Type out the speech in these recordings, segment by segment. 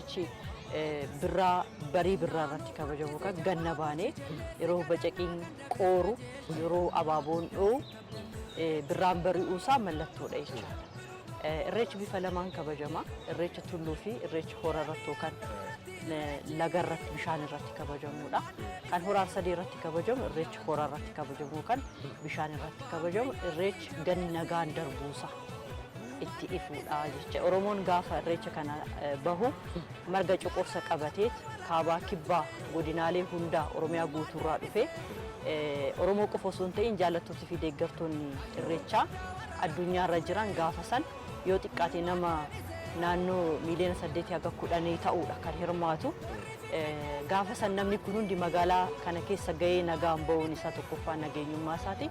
Irreechi birraa barii birraa irratti kabajamu kan ganna baanee yeroo bacaqiin qooru, yeroo abaaboon dho'u, birraan bari'uusaa mallattoodha jechuudha. Irreechi bifa lamaan kabajama. Irreecha tulluu fi irreecha hora irratti yookaan laga irratti, bishaan irratti kabajamudha. Kan hora Arsadee irratti kabajamu, irreechi hora irratti kabajamu yookaan bishaan irratti kabajamu, irreechi ganni nagaan darbuusa itti ifuudha jecha. Oromoon gaafa irreecha kana bahu marga coqorsa qabateet kaabaa kibbaa godinaalee hundaa Oromiyaa guutuurraa dhufee, Oromoo qofa osoo hin ta'in jaallattootii fi deeggartoonni irreechaa addunyaarra jiran gaafa san yoo xiqqaate nama naannoo miiliyoona 8 haga 10 ta'uudha kan hirmaatu. Gaafa san namni kun hundi magaalaa kana keessa gahee nagaan bahuun isaa tokkoffaa nageenyummaa isaati.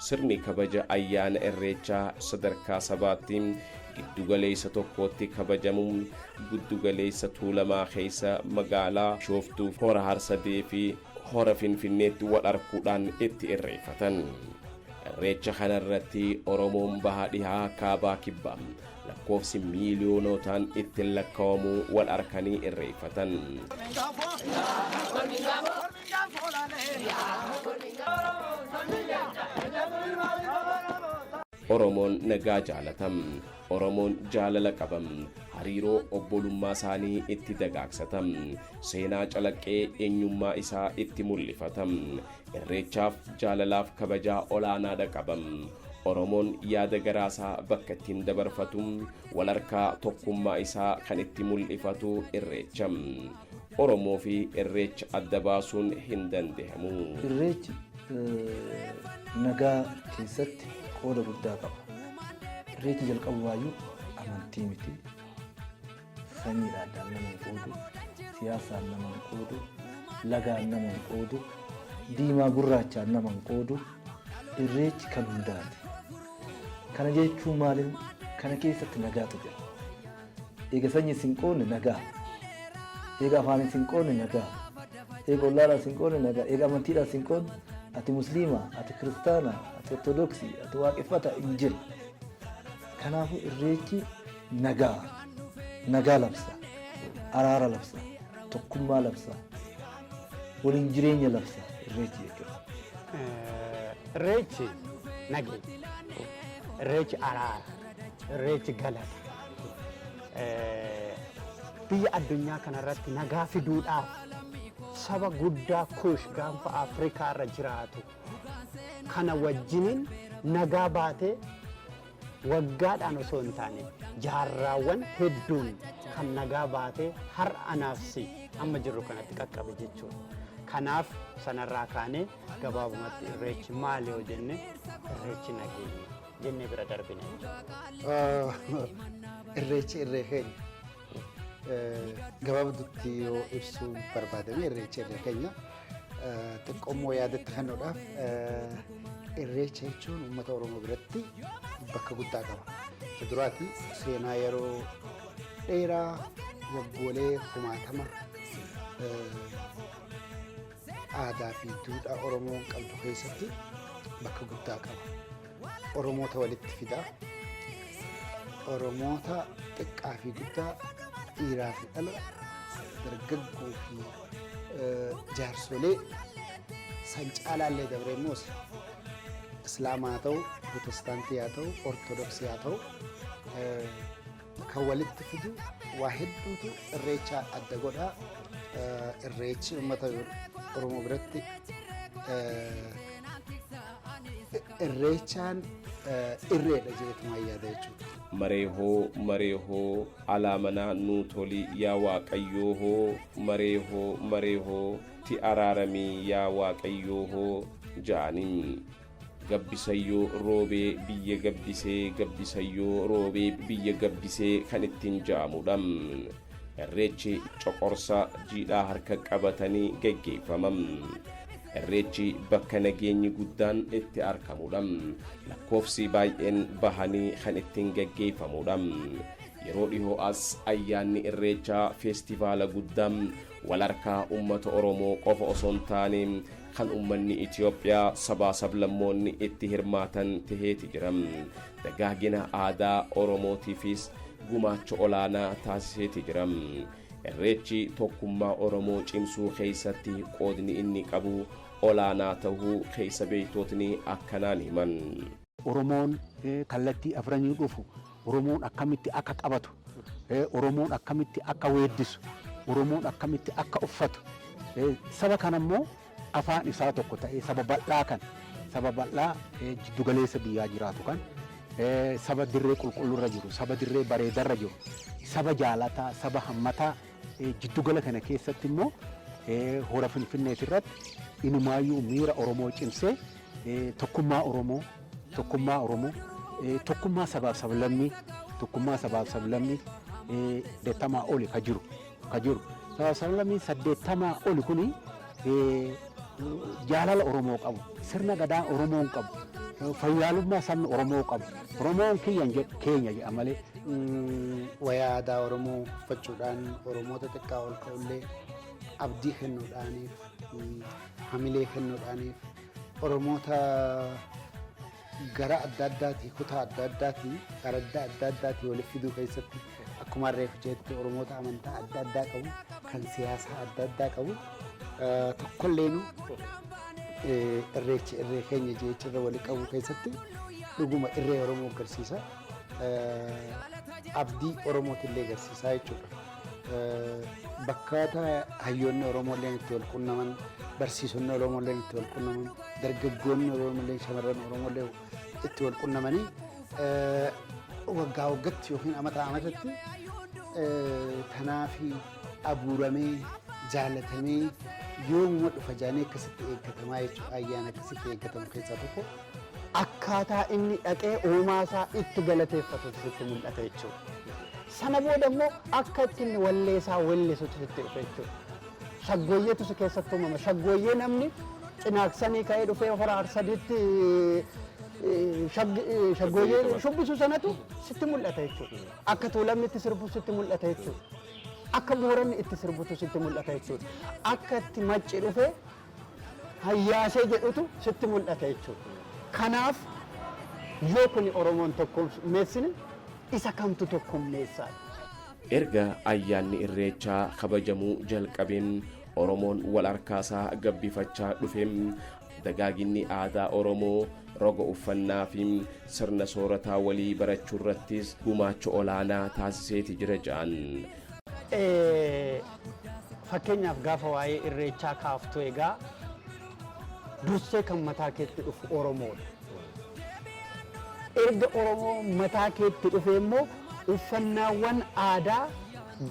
Sirni kabaja ayyaana Irreechaa sadarkaa sabaatti giddugaleessa tokkootti kabajamu giddugaleessa Tuulamaa keessa magaalaa Bishooftuu, Hora Harsadee fi Hora Finfinneetti wal arkuudhaan itti irreeffatan. Irreecha kanarratti Oromoon baha dhihaa, kaabaa kibbaa lakkoofsi miiliyoonotaan ittiin lakkaa'amu wal arkanii irreeffatan. Oromoon nagaa jaalatam. Oromoon jaalala qabam. Hariiroo obbolummaa isaanii itti dagaagsatam. Seenaa calaqqee eenyummaa isaa itti mul'ifatam. Irreechaaf jaalalaaf kabajaa olaanaadha qabam. Oromoon yaada garaasaa bakka ittiin dabarfatu, wal harkaa tokkummaa isaa kan itti mul'ifatu irreecha. Oromoo fi irreecha adda baasuun hin danda'amu. Irreechi nagaa keessatti qooda guddaa qaba. Irreechi jalqabumaayyuu amantii miti. Sanyiidhaan nama hin qoodu, siyaasaan nama hin qoodu, lagaan nama hin qoodu, diimaa gurraachaan nama hin qoodu. Irreechi kan hundaati. Kana jechuun maaliin kana keessatti nagaatu jira. Eega sanyi isin qoodne nagaa. Eega afaan isin qoodne nagaa. Eega ollaadhaan isin qoodne nagaa. Eega amantiidhaan isin qoodne, ati musliima, ati kiristaana, ati ortodoksii, ati waaqeffata hin jiru. Kanaafuu irreechi nagaa. Nagaa labsa. Araara labsa. Tokkummaa labsa. Waliin jireenya labsa irreechi jechuudha. Irreechi nageenya. Irreechi araara. Irreechi galata. Biyya addunyaa kanarratti nagaa fiduudhaaf saba guddaa Kuush gaanfa Afrikaa irra jiraatu kana wajjiniin nagaa baatee waggaadhaan osoo hin taane jaarraawwan hedduun kan nagaa baatee har'a anaafsi amma jirru kanatti qaqqabe jechuudha. Kanaaf sanarraa kaanee gabaabumatti irreechi maali yoo jenne, irreechi nageenya jennee bira darbina jechuudha. Irreechi irree keenya. Gabaabdutti yoo ibsuu barbaadame, irreechi irree keenya. Xiqqoommoo yaadatti kennuudhaaf, irreecha jechuun uummata Oromoo biratti bakka guddaa qaba. Isa duraati seenaa yeroo dheeraa, waggoolee kumaatama, aadaa fi duudhaa Oromoon qabdu keessatti bakka guddaa qaba. Oromoota walitti fida. Oromoota xiqqaa fi guddaa, dhiiraa fi dhala, dargaggoo fi jaarsolee, san caalaallee dabree immoo islaama haa ta'u, pirootestaantii haa ta'u, ortodoksii haa ta'u, kan walitti fidu waa hedduutu irreecha adda godha. Irreechi uummata Oromoo biratti irreechaan irreedha jeetumaan yaada jechuudha. Mareehoo mareehoo, alaa manaa nuu toli yaa Waaqayyoo hoo, mareehoo mareehoo, ti araaramii yaa Waaqayyoo hoo ja'anii. Gabbisayyoo roobee biyya gabbisee, gabbisayyoo roobee biyya gabbisee kan ittiin ja'amudha. Irreechi coqorsa jiidhaa harka qabatanii geggeeffama. Irreechi bakka nageenyi guddaan itti argamudha. Lakkoofsi baay'een bahanii kan ittiin geggeeffamudha. Yeroo dhihoo as ayyaanni irreechaa feestivaala guddaa walharkaa uummata Oromoo qofa osoo hin taane kan uummanni Itoophiyaa sabaa sablammoonni itti hirmaatan taheeti jira. Dagaagina aadaa Oromootiifis gumaacha olaanaa taasiseeti jira. Irreechi tokkummaa Oromoo cimsuu keessatti qoodni inni qabu olaanaa tahuu keessa beektootni akkanaan himan. Oromoon kallattii afranii dhufu, Oromoon akkamitti akka qabatu, Oromoon akkamitti akka weeddisu, Oromoon akkamitti akka uffatu, saba kana immoo afaan isaa tokko ta'ee, saba bal'aa kan saba bal'aa jiddugaleessa biyyaa jiraatu kan saba dirree qulqullurra jiru, saba dirree bareedarra jiru, saba jaalataa, saba hammataa, jiddugala kana keessatti immoo hora Finfinneet irratti inumaayyuu miira Oromoo cimsee, tokkummaa Oromoo, tokkummaa sabaaf sablammii, tokkummaa sabaaf sablammii 80 oli ka jiru sabaaf sablammii 80 oli kuni jaalala Oromoo qabu, sirna gadaa Oromoon qabu, fayyaalummaa sabni Oromoo qabu, Oromoon kiyyan jedhu, keenya jedha malee. Wayaa aadaa Oromoo uffachuudhaan Oromoota xiqqaa ol ka'ullee abdii kennuudhaaniif, hamilee kennuudhaaniif, Oromoota gara adda addaatii, kutaa adda addaatii, araddaa adda addaatii walitti fiduu keessatti, akkuma reefu jetti, Oromoota amantaa adda addaa qabu, kan siyaasaa adda addaa qabu tokkolleenu irreechi irree keenya jecha walii qabu keessatti dhuguma irree Oromoo agarsiisa. Abdii Oromootillee agarsiisaa jechuudha. Bakka hayyoonni Oromooillee itti wal quunnaman, barsiisonni Oromooillee itti wal quunnaman, dargaggoonni Oromooillee, shamarran Oromooillee itti wal quunnamanii, waggaa waggaatti yookiin amata amatatti tanaafi abuuramee jaalatamee yoomuma dhufa jaanii akkasitti eeggatamaa jechuudha. Ayyaana akkasitti eeggatamu keessaa tokko. Akkaataa inni dhaqee uumaa isaa itti galateeffatutu sitti mul'ata jechuudha. Sana booda immoo akka itti inni wallee isaa wellisutu sitti dhufa jechuudha. Shaggooyyeetu si keessatti uumama. Shaggooyyee namni Cinaaksanii ka'ee dhufee Hora Arsadiitti shaggooyyee shubbisu sanatu sitti mul'ata jechuudha. Akka Tuulamni itti sirbu sitti mul'ata jechuudha. Akka Booranni itti sirbutu sitti mul'ata jechuudha. Akka itti Macci dhufee hayyaasee jedhutu sitti mul'ata jechuudha. Kanaaf yoo kuni Oromoon tokkummeessine, isa kamtu tokkummeessaa? Erga ayyaanni Irreechaa kabajamuu jalqabeen Oromoon wal harkaasaa gabbifachaa dhufe. Dagaaginni aadaa Oromoo roga uffannaa fi sirna soorataa walii barachuu irrattis gumaacha olaanaa taasiseeti jira ja'an. Fakkeenyaaf, gaafa waa'ee Irreechaa kaaftu, egaa dursee kan mataa keetti dhufu Oromoodha. Erga Oromoo mataa keetti dhufe immoo uffannaawwan aadaa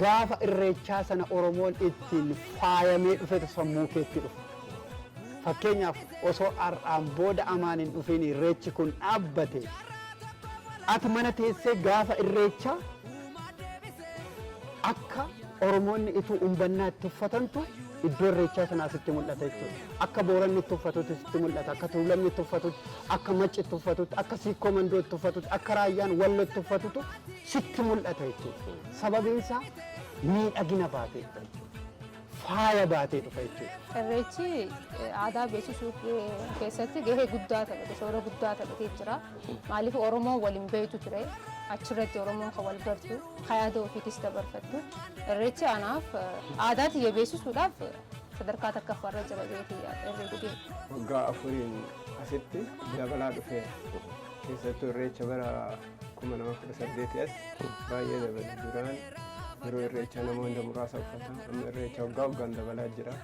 gaafa Irreechaa sana Oromoon ittiin faayamee dhufetu sammuu keetti dhufa. Fakkeenyaaf, osoo har'aan booda amaan hin dhufiin Irreechi kun dhaabbate, ati mana teessee gaafa Irreechaa akka Oromoonni ituu umbannaa itti uffatantu iddoo Irreechaa sanaa sitti mul'ata jechuudha. Akka Booranni itti uffatutti sitti mul'ata, akka Tuulamni itti uffatutti, akka Macci itti uffatutti, akka Siikkoo Mandoo itti uffatutti, akka Raayyaan Wallo itti uffatutu sitti mul'ata jechuudha. Sababiin isaa miidhagina baatee dhufa jechuudha. Faaya baatee dhufa jechuudha. Irreechi aadaa beeksisuu keessatti gahee guddaa taphate, shoora guddaa taphatee jira. Maaliif? Oromoon waliin beektu ture. Achirratti Oromoon kan wal bartu, kan yaada ofiitis dabarfattu. Irreechi anaaf aadaa tiyya beeksisuudhaaf sadarkaa takkaffaarra jira jedhee yaada Irreechi. Waggaa 4n asitti dabalaa dhufeera. Keessattuu Irreecha bara 2018 as baay'ee dabale. Duraan yeroo Irreechaa namoonni muraasa uffata. Amma Irreecha waggaa waggaan dabalaa jira.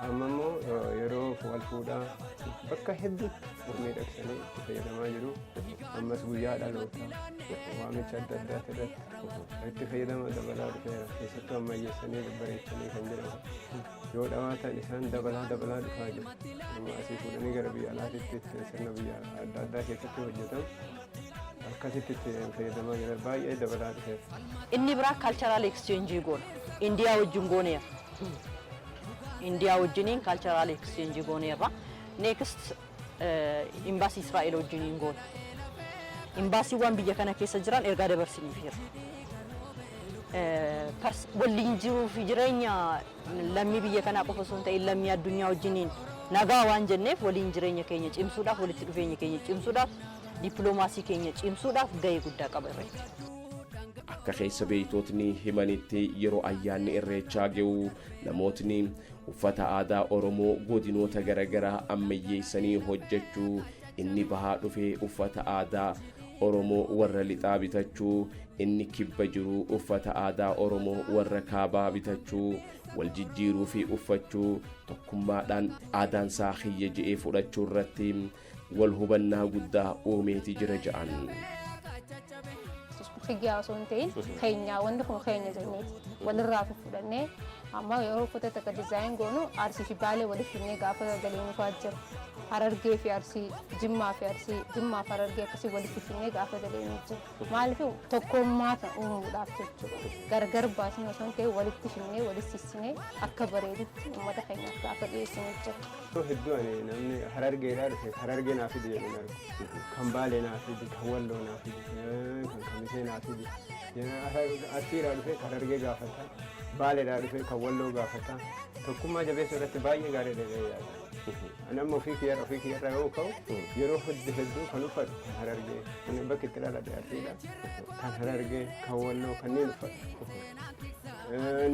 Amma immoo yeroo wal fuudhaa bakka hedduutti miidhagsanii itti fayyadamaa jiru. Ammas guyyaa dhalootaa, waamicha adda addaati irratti itti fayyadama dabalaa dhufeera. Keessattuu ammayyeessanii babbareechanii kan jedhamu. Yoo dhawaatan isaan dabalaa dabalaa dhufaa jiru. Amma asii fuudhanii gara biyya alaatiitti sirna biyya adda addaa keessatti hojjetamu. Akkasitti itti fayyadamaa jira. Baay'ee dabalaa dhufeera. Inni biraa cultural exchange goona. Indiyaa wajjin gooneera. Indiyaa wajjiniin cultural exchange gooneerra. Next imbaasii Israa'el wajjiniin goona. Imbaasiiwwan biyya kana keessa jiran ergaa dabarsiniifiira. Waliin jiruu fi jireenya lammii biyya kanaa qofa osoo hin ta'in lammii addunyaa wajjiniin nagaa waan jenneef, waliin jireenya keenya cimsuudhaaf, walitti dhufeenya keenya cimsuudhaaf, dippiloomaasii keenya cimsuudhaaf gahee guddaa qaba Irreechi. Akka keessa beeytootni himanitti, yeroo ayyaanni Irreechaa ga'u namootni uffata aadaa Oromoo godinoota garaagaraa ammayyeessanii hojjechuu, inni bahaa dhufee uffata aadaa Oromoo warra lixaa bitachuu, inni kibba jiru uffata aadaa Oromoo warra kaabaa bitachuu, wal jijjiiruu fi uffachuu, tokkummaadhaan aadaan isaa kiyya je'ee fudhachuu irratti wal hubannaa guddaa uumeeti jira ja'an. Kiyyaa osoo hin ta'in keenya, wanni kun keenya jenneeti walirraa fudhannee. Amma yeroo uffata takka design goonu Arsii fi Baalee waliif finnee gaafa galiin dhufaa jira. Harargee fi Arsii, Jimmaa fi Arsii, Jimmaa fi Harargee akkasii walitti finnee gaafa galiin jira. Maaliif? Tokkummaa kan uumuudhaaf jechuudha. Gargar baasnee osoo hin ta'in walitti finnee, walitti sissinee akka bareedutti uummata keenyaaf gaafa dhiyeessinu jira. Yeroo hedduu ani namni Harargeedhaa dhufe Harargee naa fidi jedhu hin argu. Kan Baalee naa fidi, kan Walloo naa fidi, kan Kamisee naa fidi. Arsiidhaa dhufe kan Harargee gaafata. Baaleedhaa dhufe kan Walloo gaafata. Tokkummaa jabeessuu irratti baay'ee gaariidha jedhee yaada. Ani amma ofii kiyyarra yoo ka'u, yeroo hedduu hedduu kan uffatu kan Harargee, kan bakki itti dhaladhe Arsiidha. Kan Harargee, kan Walloo kanneen uffatu.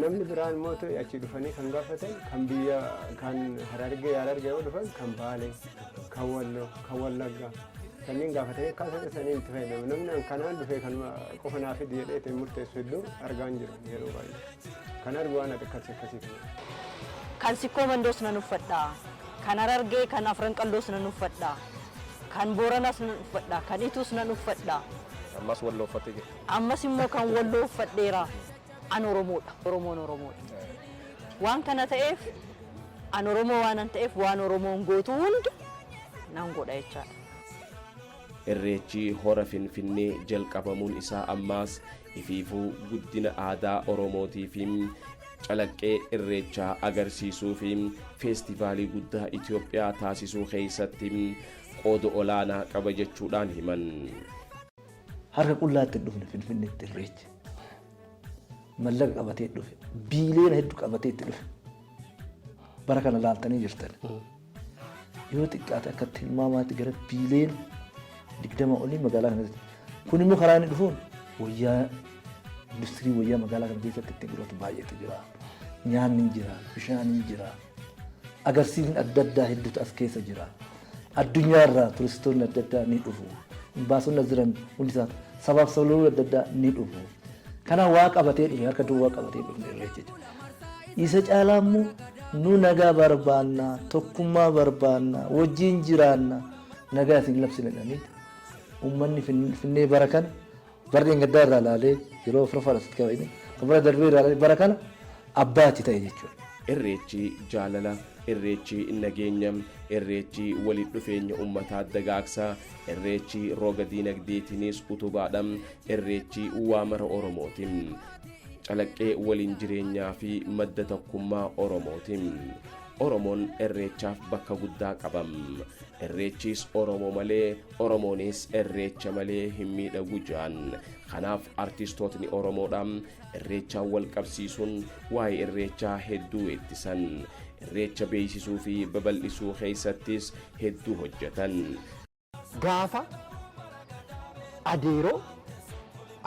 Namni biraan immoo ta'e achi dhufanii kan gaafatan kan biyya kan Harargee yoo dhufan kan Baalee, kan Walloo, kan Wallaggaa kanneen gaafatanii akkaataa isaanii itti fayyadamu. Namni kanaan dhufee kan qofa naa fidi jedhee ittiin murteessu hedduu argaa hin jiru yeroo baay'ee. Kan argu waan akkasii akkasii kana. Kan Sikkoo Mandoos nan uffadha. Kan Harargee, kan Afran Qalloos nan uffadha. Kan Booranaas nan uffadha. Kan Ituus nan uffadha. Ammas Walloo uffattee jirti. Ammas immoo kan Walloo uffadheera. An Oromoodha. Oromoon Oromoodha. Waan kana ta'eef, an Oromoo waanan ta'eef, waan Oromoon gootu hunda nan godha jechaadha. Irreechi hora Finfinnee jalqabamuun isaa ammaas ifiifuu guddina aadaa Oromootii fi calaqqee Irreechaa agarsiisuu fi feestivaalii guddaa Itoophiyaa taasisuu keessatti qooda olaanaa qaba jechuudhaan himan. Harka qullaatti hin dhufne Finfinneetti Irreechi. Mallaqa qabatee dhufe. Biiliyoona hedduu qabatee itti dhufe. Bara kana laaltanii jirtan. Yoo xiqqaate akka tilmaamaatti gara biiliyoona 20 olii magaalaa kanatti. Kun immoo karaa inni dhufuun wayyaa, industirii wayyaa magaalaa kana keessatti ittiin gurguratu baay'eetu jira. Nyaanni hin jira, bishaan hin jira. Agarsiisni adda addaa hedduutu as keessa jira. Addunyaarraa turistoonni adda addaa ni dhufu. Imbaasonni as jiran hundi isaa sabaaf sablammoonni adda addaa ni dhufu. Kana waa qabatee dhufe, harka duwwaa qabatee dhufe Irreechi jechuudha. Isa caalaa immoo nu nagaa barbaanna, tokkummaa barbaanna, wajjin jiraanna, nagaa isin labsina jedhanii uummanni Finfinnee bara kana bara dheengaddaa irraa ilaalee, yeroo afuraffaa asitti kabajne, kan bara darbee irraa ilaalee bara kana abbaatti ta'e jechuudha. Irreechi jaalala, Irreechi nageenya, Irreechi walitti dhufeenya uummataa dagaagsa, Irreechi roga diinagdeetiinis utubaadha, Irreechi waa mara Oromooti. Calaqqee waliin jireenyaa fi madda tokkummaa Oromooti. Oromoon Irreechaaf bakka guddaa qaba. Irreechis Oromoo malee, Oromoonis Irreecha malee hin miidhagu jaan. Kanaaf artistootni Oromoodha Irreechaan wal qabsiisuun waa'ee Irreechaa hedduu weettisan. Irreecha beeksisuu fi babal'isuu keessattis hedduu hojjetan. Gaafa adeeroo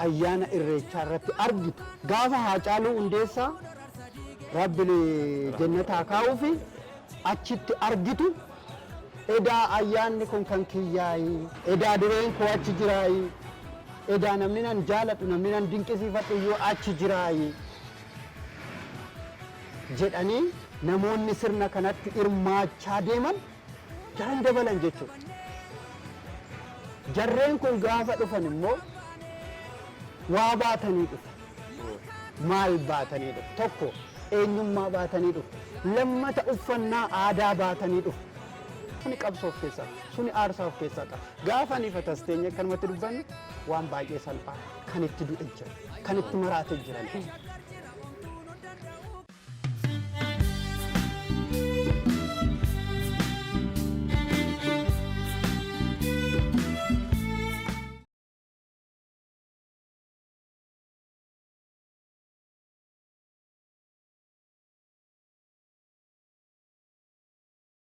ayyaana Irreechaa irratti argitu, gaafa Haacaaluu Hundeessaa, Rabbi jennataa kaa'uu fi achitti argitu, edaa ayyaanni kun kan kiyyaayi, edaa dureen koo achi jiraayi, edaa namni nan jaaladhu, namni nan dinqisiifadhu iyyuu achi jiraayi jedhanii namoonni sirna kanatti hirmaachaa deeman daran dabalan jechuudha. Jarreen kun gaafa dhufan immoo waa baatanii dhufu. Maal baatanii dhufu? Tokko eenyummaa baatanii dhufu. Lammata uffannaa aadaa baatanii dhufu. Suni qabsoo of keessaa qaba. Suni aarsaa of keessaa qaba. Gaafa ani fatas teenye akkanumatti dubbannu waan baay'ee salphaa kan itti du'e jira. Kan itti maraate jiran.